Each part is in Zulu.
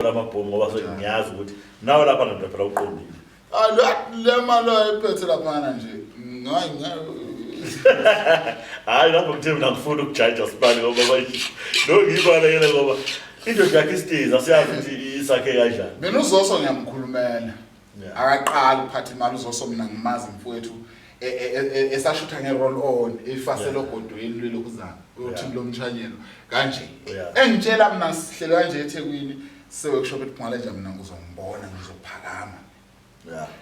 Lamabhomu ngoba sengiyazi ukuthi nawe lapha ndoda phela uqondile. Ah, le mali ayiphethe laphana nje. Ngayi Hayi, lapho kuthe mina ngifuna ukujaja sibali ngoba manje no ngibalekele ngoba indoda yakhe isitiza, asiyazi ukuthi isakhe kanjani. Mina uZoso ngiyamkhulumela. Akaqali ukuphatha imali uZoso, mina ngimazi mfowethu esashutha nge-roll on efasela ogodweni lwelokuzana uthini lomshanyelo kanje. Engitshela mina sihlele kanje eThekwini se-workshop ethi phungale nje, mina ngizongibona ngizophakama.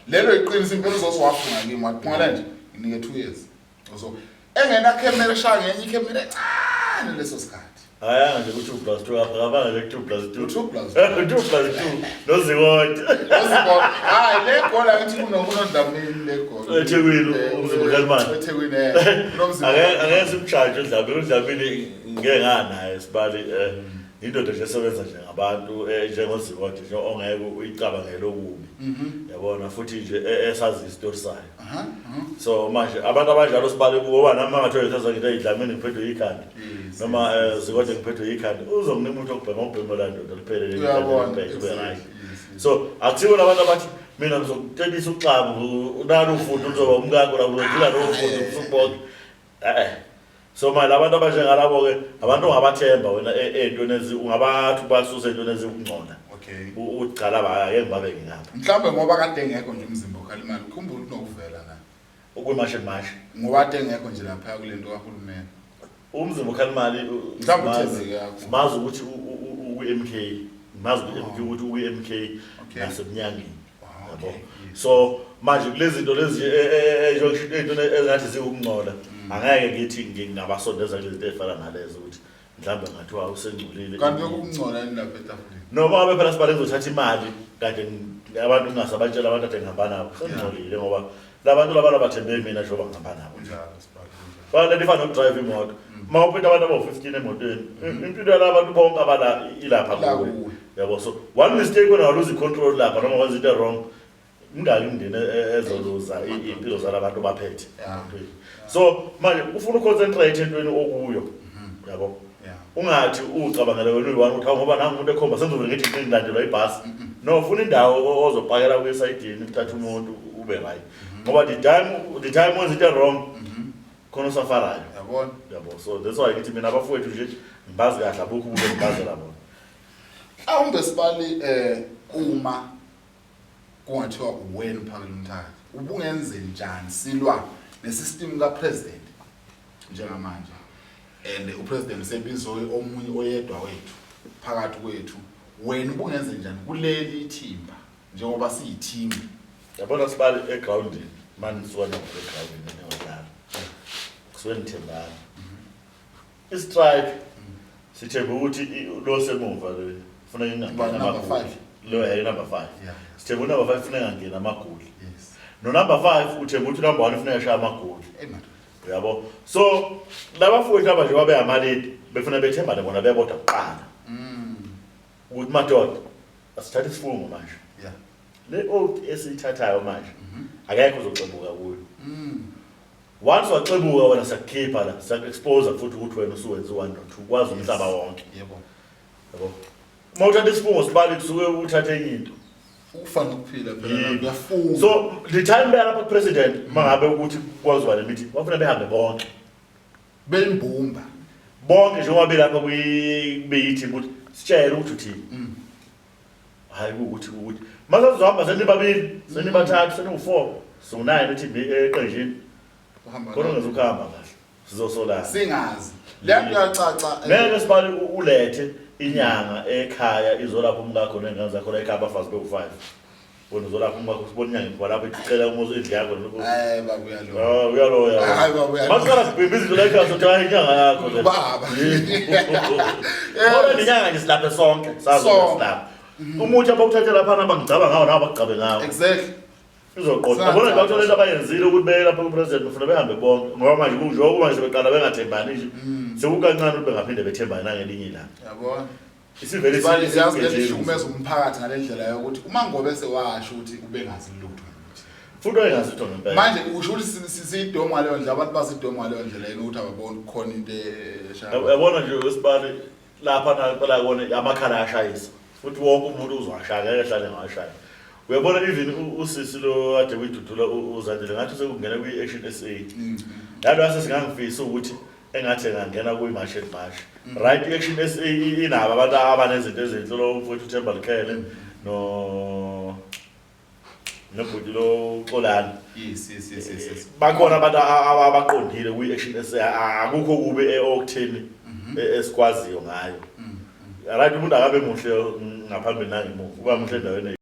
Lelo iqiniso impela, uZoso wafunga kimi wathi, "Phungale nje, nginike 2 years." Uzo engena camera eshaya ngenye ikhemera encane leso sikhathi. Ayanga nje ku-2 plus 2 apha, kabanga nje ku-2 plus 2. U-2 plus 2 plus 2 noZikode. Hayi, le gola ngithi kunoDlamini le gola. EThekwini, uMzimba Kalimani. EThekwini, kunomzimba. Angeke simjaje uDlamini, uDlamini ngeke nganaye sibali, indoda nje esebenza nje ngabantu, njengoZikode nje ongeke uyicabangele okubi. Yabona, futhi nje esazi isitori sayo. So manje abantu abanjalo sibale kubo ngoba nami mangathiwa ngithatha ngithi, "Dlamini, ngiphethwe ikhanda," noma "Zikode, ngiphethwe ikhanda," uzonginika umuntu okubhema ubhema la ndoda liphele leli khanda, liphele, kube right. So akuthiwo labantu abathi mina ngizokutebisa uxabu unalo ufundo uzoba umkakho la uzodila lowo fundo ubusuku bonke. So manje labantu abanjengalabo-ke abantu ongabathemba wena ey'ntweni ungabathi ubasuse ey'ntweni eziwukungcola. Uthi cha, laba ake ngibabeke ngapha. Mhlawumbe ngoba kade engekho nje umzimba okhalimali, ukhumbula unokuvela na Okwimashi and mashi. Ngoba kade engekho nje lapha kule nto kahulumeni. Umzimba okhalimali Mhlawumbe uthembeke kakhulu. Simazi ukuthi ukwi-MK, ngimazi kwi-MK ukuthi ukwi-MK nasemnyangeni. Yabo, so manje kulezi zinto lezi ey'ntweni ezingathi ziwukungcola, angeke ngithi ngingabasondeza kulezi zinto ey'fana nalezo ukuthi mhlawumbe ngathiwa usengcolile. Kanti bekungcola yini lapha etafuleni? Noma ngabe phela sibale ngizothatha imali kade abantu ngingasabatshela abantu ade ngihamba nabo, sengingcolile ngoba la bantu laba bathembe mina njengoba ngihamba nabo. Kunjalo, sibali, kunjalo. Fana lento ifana nokudrayiva imoto, uma uphethe abantu abawu-15 emotweni, impilo yala bantu bonke abala ilapha Ila kuwe. Kuwe. Yabo, so one mistake wena waluza i-control lapha noma wenza into wrong, mingaki imindeni ezoluza iy'mpilo zalabantu baphethe emotweni? So manje ufuna uconcentrate entweni okuyo, yabo. Ungathi ucabangele wena uyi-one ukuthi, "Hawu, ngoba nangu umuntu ekhomba, sengizovele ngithi ngilandelwa ibhasi." No, ufuna indawo ozopakela kuyo esayidini, uthathe umuntu ube right, ngoba the time wenza into wrong khona usafarayo. Yabona. Yabo, so that's why ngithi mina abafowethu nje ngibazi kahle, abukho ubube ngibazela bona. Mhlawumbe sibali, uma kungathiwa uwena uphakela umthakathi, ubungenze njani silwa nesystem kapresident njengamanje, and upresident sebizwe omunye oyedwa wethu phakathi kwethu, wena ubungenze njani kuleli thimba njengoba siyiteam? Yabona sibali, egrawundini mani nisuka nabo egrawundini niyodlala, kusuke nithembana. I-strike sithembe ukuthi lo semuva le funeka ingangeni Ubani, number amagoli. 5? Lo yayi number 5. Sithembe unumber 5 funeka angene amagoli. No number 5 uthembe ukuthi number 1 funeka eshaya amagoli. Ey madoda. Uyabo, so labafowethu aba nje babe amalidi befuna bethembane bona bebodwa kuqala ukuthi, "Madoda, asithathe isifungo manje. Le oath esiyithathayo manje, akekho uzoxebuka kuyo. Once waxebuka wena, siyakukhipha la, siyaku-expose futhi ukuthi wena usuwenze u-one no-two, kwazi umhlaba wonke." Yabo, uma uthatha isifungo sibali, kusuke uthathe enye into. Ukufa nokuphila phela. Uyafunga. So the time beya lapha kupresident, uma ngabe ukuthi kwazoba nemithi, bafuna behambe bonke. Beyimbumba. Bonke njengoba belapha beyithi ukuthi sitshele ukuthi uthini. Hayi, ukuthi masazohamba senibabili, senibathathu, seniwu-four, siwu-nine ethi eqenjini. Uhamba khona ungezukuhamba kahle, sizosolana. Singazi le nto yacaca. Ngeke sibali ulethe inyanga ekhaya izolapha umkakho ney'ngane zakho la ekhaya, abafazi bewu-five, wena uzolapha umkakho, sibona inyanga iphuma lapho icela umuzi indlu yakho. Hayi baba, uyaloya. Oh, uyaloya. Hayi baba, uyaloya. Maqala sibhimba izinto la ekhaya, sothi hayi, inyanga yakho le. Baba. Kodwa nenyanga nje silaphe sonke, sazi Sonke. ukuthi silaphe. Umuthi abawuthathe laphana bangigcaba ngawo, nawo bakugcabe ngawo. Izoqonda. Yabona nje lento abayenzile ukuthi beye lapha kupresident, bafuna behambe bonke ngoba manje kunjengoba manje sebeqala bengathembani nje. Sekukancane ukuthi bengaphinde bethembane nangelinye ilanga. Yabona. Isivele Sibali, yazi le ihlukumeza umphakathi ngale ndlela yokuthi uma ngobe sewasho ukuthi ubengazi lutho ngokuthi. Futhi wayengazi lutho ngempela. Manje usho ukuthi siyidomu ngaleyo ndlela, abantu basidomu ngaleyo ndlela yini ukuthi ababoni kukhona into eshaya. Yabona nje wesibali, lapha na qala kona amakhala ayashayisa. Futhi wonke umuntu uzowashaya, ngeke ehlale ngawashaya. Uyabona, even usisi lo kade kuyidudula uZandile, ngathi usekungena kwi-Action SA. Yalo yase singangifisi ukuthi engathi engangena kwi-March and March. Right, i-Action SA inabo abantu abanezinto ezinhle, lo mfowethu uThemba Lukhele nobhuti lo Xolani. Yes. Bakhona abantu abaqondile kwi-Action SA, akukho kube okutheni esikwaziyo ngayo. Right, umuntu akabe muhle ngaphambili nangemuva, uba muhle endaweni.